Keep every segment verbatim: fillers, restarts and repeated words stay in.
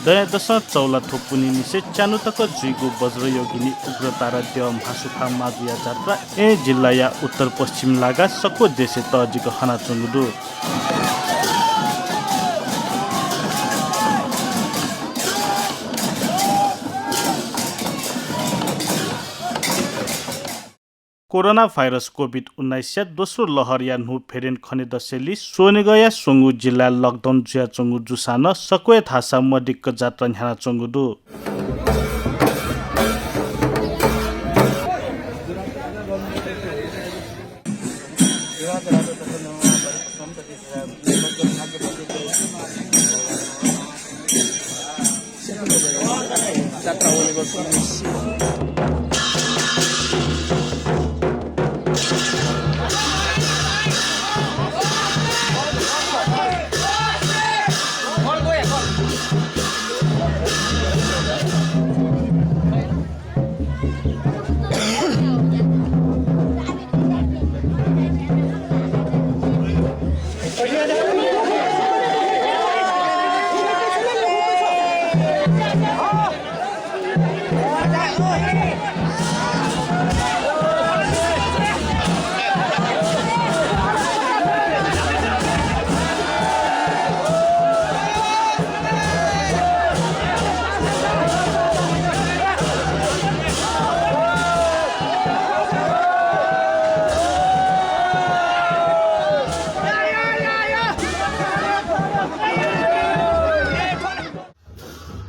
दँयादसं चौलाथ्व पुन्हिनिसें च्यान्हु तक जुइगु बज्रयोगिनी उग्रतारा द्यः म्हासुखां माजुया जात्रा येँ जिल्लाया उत्तर पश्चिम लागाः सक्व देशय् तःजिक हनाच्वंगु दु। कोरोना भाइरस कोभिड उन्नाइसया दोस्रो लहरया न्हू भेरिएन्ट खनेदसेंलि स्वनिगःया स्वंगू जिल्लाय् लकडाउन जुयाच्वंगु जूसां नं सक्वय् धाःसा मदिक्क जात्रा न्ह्यानाच्वंगु दु।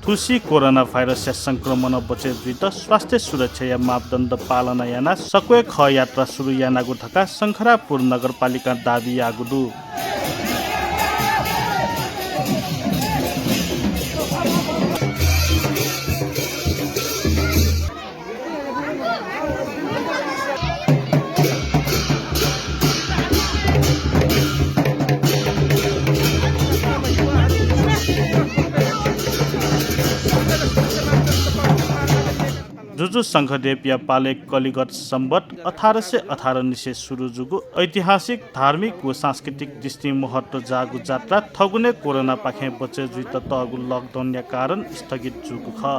थुसी कोरोना भाइरसया संक्रमणं बचय् जुइत स्वास्थ्य सुरक्षाया मापदण्ड पालना यानाः सक्वय् खः यात्रा सुरु यानागु धकाः शंखरापुर नगरपालिकां दाबी याःगु दु। जुजु शंखदेवया पालय् कलिगत संवत् अठार सय अठार निसें सुरु जूगु ऐतिहासिक, धार्मिक व सांस्कृतिक दृष्टिं महत्व जाःगु जात्रा थगुने कोरोनापाखें बचय् जुइत तःगु लकडाउनया कारण स्थगित जूगु खः।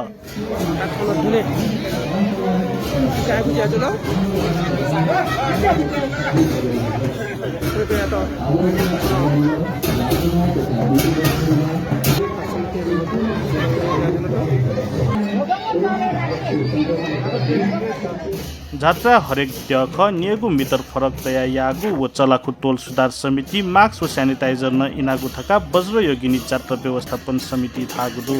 जात्रा हरेक द्यःखः न्यय्गू मिटर फरक तयाः याःगु व चलाखु तोल सुधार समिति, मास्क व sanitizer नं इनागु धकाः बज्रयोगिनी जात्रा व्यवस्थापन समितिं धाःगु दु।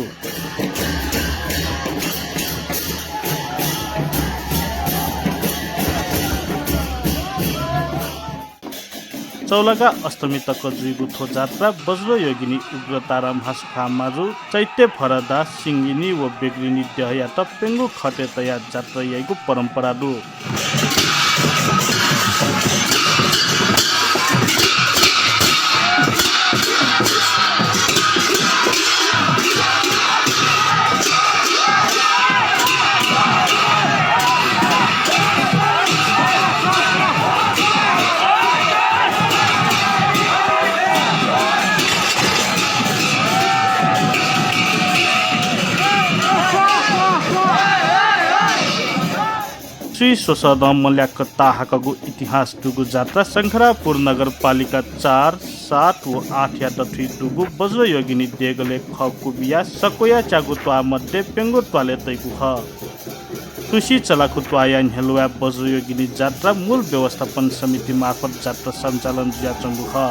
चौलागाः अष्टमी तक जुइगु थ्व जात्रा बज्रयोगिनी उग्रतारा म्हासुखां माजु, चैत्य भरदा, सिंगिनी व बेग्रिनी द्यःयात प्यंगू खतय् तयाः जात्रा याइगु परम्परा दु। सुइ स्वसः नं मल्याक ताहाकःगु इतिहास दुगु जात्रा शंखरापुर नगरपालिका चार, सात व आठया दथुइ दुगु बज्रयोगिनी देगलय् खः क्वबिया सक्वया च्यागू त्वाः मध्ये प्यंगू त्वालय् तइगु खः। थुसी चलाखु त्वाःया न्ह्यलुवाय् बज्रयोगिनी जात्रा मूल व्यवस्थापन समिति मार्फत जात्रा सञ्चालन जुयाच्वंगु खः।